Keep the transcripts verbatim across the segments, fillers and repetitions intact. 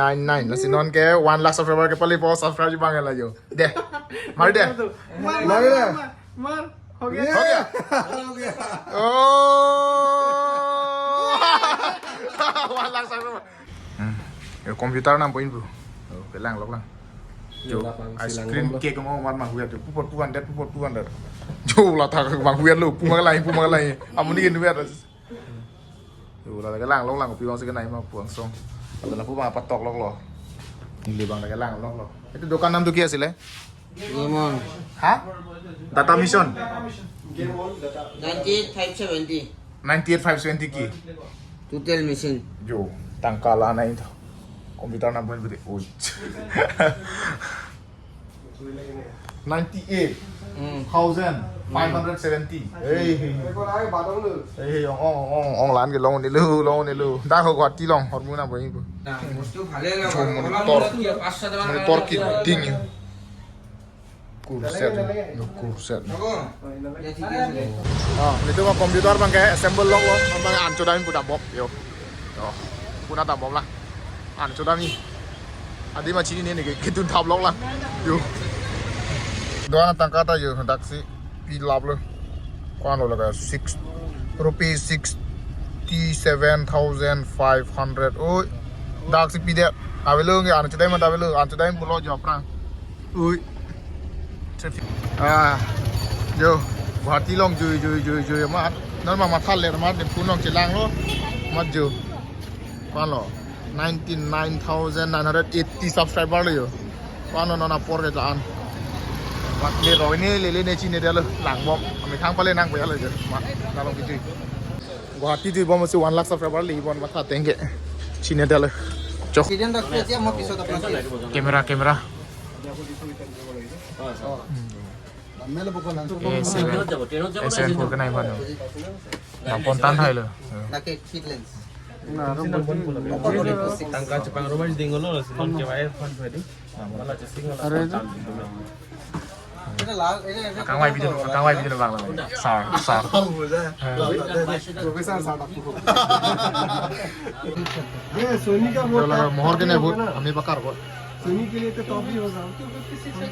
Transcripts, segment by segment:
Nine nine. Lasi non ke one lakh subscriber ke pali po subscribe ji bang la jo. Deh. Mar deh. मार, मार, मार, मार। हो गया। हो गया। हो गया। Oh. One lakh subscriber. Hmm. Yo, computer nam point bu. Oh, kelang lok lang. Yo, ice cream cake mo mar ma huya tu. Pupot puan det, pupot puan det. Jo, la thak bang huya lo, pu ma lai, pu ma lai. Amuni ke nuya. Yo, la kelang lok lang, pi bang si kenai ma puang song. Atau na pu bang patok lok lo. Neli bang kelang lok lo. Itu dokan nam tu kia sih le? Gamon. Ha? Data Mission. Ninety eight five seventy. Ninety eight five seventy ki. Total machine. Jo, tangka la nai to. Computer nam point bude. Oi. Ninety eight thousand five hundred seventy. Hey, hey, hey. Hey, hey, ong, ong, ong, ong, lan ke long ni lo, long ni lo. Dak ho Guwahati long, hormu nam point bu. Monitor, monitor ki ding. Kurset, no kurset. Ah, nelitum computer bang ke assemble lok lo, bang an chodam pu dambom, yo. Yo, puna dambom la. An chodam ni. Adi ma chinine ke, kedun thap lok la. Yo. Doan tangka ta yo, daksi pilap lo. Ko-an lo la ka six, rupees sixty seven thousand five hundred. Oi. Daksi pidet. Avelo nge an chodam ma avelo, an chodam pulo jo aphrang. Ui. Ah, yo, Guwahati long jui, jui, jui, jui, mat. Non ma matha le, mat de punong chelang lo. Mat jo. Ko-an lo? Ninety nine thousand nine hundred eighty subscriber lo yo. Ko-an lo non apor ke jan. Mat le roi ne le le ne chine de lo langbom. Ami thang pale nang paya lo jo. Mat, la long kijui. Guwahati jui bom si one lakh subscriber le bon matha tengke. Chine de lo. Chok. Student dak siya mo piso ta plastic. Camera, camera. A seven. A seven four ke nai bhanu. Nampon tan hai lo. Nake kit lens. Tangka chepang rumah ding lo, si non ke wire fan pwede. Mala chesing lo. Are. Kang wai video, kang wai video bang lo. Sir, sir. Professor sir. ये सोनी का वो mohor ke ne bu, hami bakar ko. Soni के लिए तो टॉप ही होगा। टॉप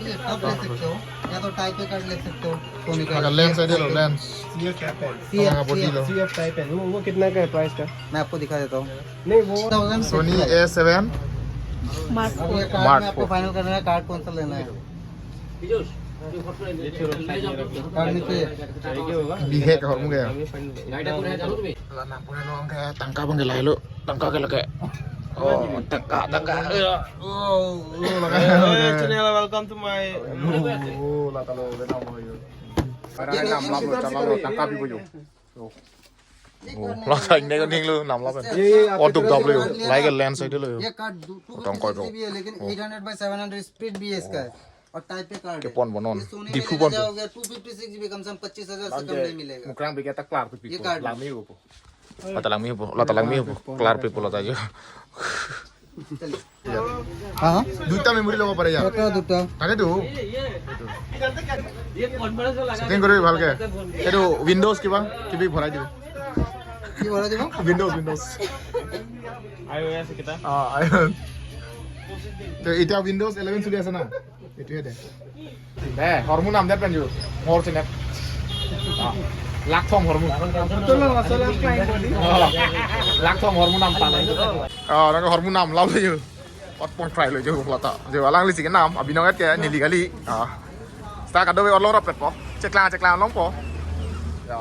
ले सकते हो, या तो टाइप ए कार्ड ले सकते हो सोनी का। Lens aide lo, lens. CF type है। सीएफ, हाँ, वो सीएफ। सीएफ टाइप है। वो, वो कितना का है प्राइस का? मैं आपको दिखा देता हूँ। नहीं, वो Sony A seven. अब ये कार्ड Mark में आपको four. फाइनल करना है, कार्ड कौन सा लेना है? Bihek hormu ke. La nang pura lo ke tangka bang ke lahelo. Tangka ke lake. Oh, tangka, tangka. Oh, oh, lake. Channel, welcome to my. Oh, la talo, le nam ho yo. Para nam lap lo, channel lo, tangka pi bo yo. Oh, la thang ne ko ning lo, nam lap. ये, ये आपकी Oh, duk तरफ dap से lo. Card लिया Like ना? Lens aide lo. ये card दो, two fifty six GB है, लेकिन eight hundred by seven hundred split भी है इसका। और टाइप ए कार्ड है। Kepon bonon. ये सोनी में Diphu लेने pon. जाओगे, टू फिफ्टी सिक्स जीबी कम से कम पच्चीस हजार से कम नहीं मिलेगा। Mukrang biketa klar pi ये pi card. Langmi upo. Lata langmi upo. Lata langmi upo. Klar pi po lata jo. हाँ, हाँ। দুটা মেমৰি ল'ব পাৰে ইয়াত। দুটা, দুটা। তাকেতো। Setting কৰি ভালকে। এইটো উইণ্ডোজ কিবা কিবি ভৰাই দিব। কি ভৰাই দিব? Windows, Windows. আই অ' এছ কেইটা? অ, আই অ' এছ। তো এতিয়া উইণ্ডোজ ইলেভেন চলি আছে না? এইটোৱে দে। দে, hormu nam det pen ju. Mor sinet. Ah, lak thom hormu. Tolong, tolong, flying body. Ah, lak thom hormu nam tan. Ah, nang hormu nam lau ju. Ot pon try lo ju lata. Ju alanglisi kenam, abinong et ke neli kali. Ah. Sta kado be olo rap po. Cheklang, cheklang longpo. Ya.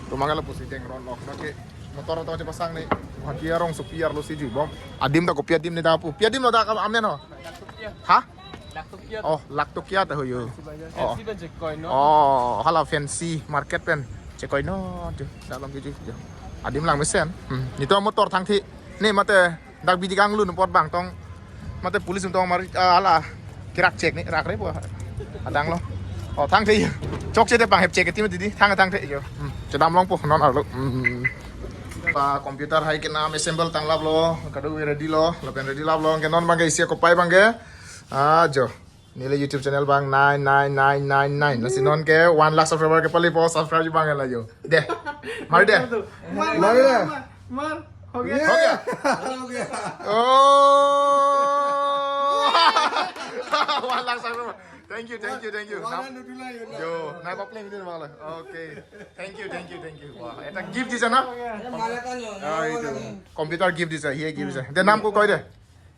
Tumang lo pusi deng ron lok. Nake motor to chepasang ni. Haki arongsopi arlosi jui bom. Adim ta kopi adim ne ta pu. Pi adim lo ta kam amen ho. Ha? Oh, Laktokya ta ho yo. Oh. Fancy pen check koi non. Oh, hala fancy market pen check koi non tu. Dalam kiji jo. Adim lang mesen. Hmm. Nelitum motor thangthi. Ne mate dak bidi kanglu nupot bang tong. Mate police tong mar, ah, hala. Kirak check ni, rak re po. Adang lo. Oh, thangthi. Chokche te bang hep check ti mati di. Thang, thangthi jo. Hmm. Chedam longpo non arlo. Hmm. Pa computer hai kenam assemble tang lap lo. Kado ready lo. Lapen ready lap lo. Ke non bang ke isi kopai bang ke. Ah, jo. Neli YouTube channel bang nine nine nine nine nine. Lasi non ke one lakh subscriber ke pali po subscribe bang la jo. Deh. Mar deh. मार, मार, मार, मार। हो गया। हो गया। ओ। One lakh subscriber. Thank you, thank you, thank you. Yo, nai pa pleng din bang le. Okay. Thank you, thank you, thank you. Wah, eta gift দিছে না? মালাটা নিও, অ, এইটো। কম্পিউটাৰ গিফ্ট দিছে, সিয়ে গিফ্ট দিছে। দে নাম কো কৈ দে।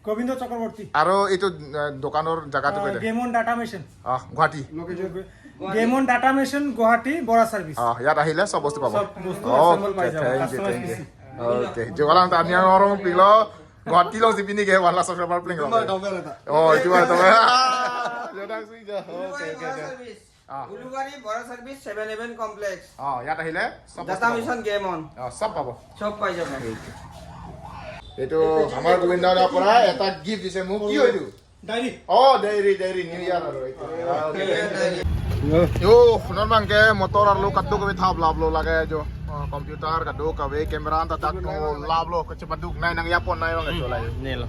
গোবিন্দ চক্ৰৱৰ্তী। আৰু এইটো, আ, দোকানৰ জাগাটো কৈ দে। গেমন ডাটা মেচিন। অ, গুৱাহাটী। গেমন ডাটা মেচিন গুৱাহাটী, বৰা চাৰ্ভিচ। অ, ইয়াত আহিলে চব বস্তু পাব। চব বস্তু অ, এভেইলেবল পাই যাব, thank you, customise thank you. পিচি। অকে, যোগালাং tani ang orang pilo. Guwahati alongsi pini ke one lakh subscriber pleng. Itu mah double eta. Oh, itu mah double. Jodang sih, jo. Oke, oke, oke. Service. Ah. Ulubari Bora Service, Seven Heaven Complex. Oh, ইয়াত আহিলে চব বস্তু পাব। Data machine গেমন। অ, চব পাব। চব পাই যাব। এইটো আমাৰ গোবিন্দ দাৰ পৰা এটা গিফট দিছে মোক। কি হয় এইটো? Diary. Oh, diary, diary, New Year aro itu. Ah, oke. Yo, non bang ke motor arlo kadokave thap laplo lake jo. Ah, computer kadokave, camera anta tak laplo, kachepaduk nai nang yapon nai bang ke cholai. Nelo.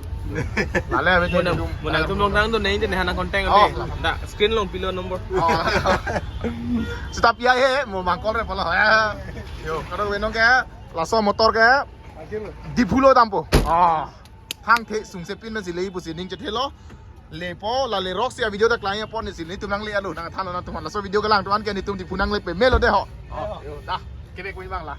Lale ave mo nang, mo nangtum longtang do nai de hana contact. Oh, ante. Da, screen along pilo number. Oh. Sitap ya he, mo bang call re polo. Yo, kadokave non ke, laso motor ke Diphu lo dampo. Ah. Thangthe sungse pin pensi le pusi ning chethelo. Lepo la lerok si a video ta klang apot nesi nelitum nangle alo nangthanlo nangtum laso video kelang atum an ke nelitum Diphu nangle pame lo de ho. Oh, yo, da. Kebe kui bang la.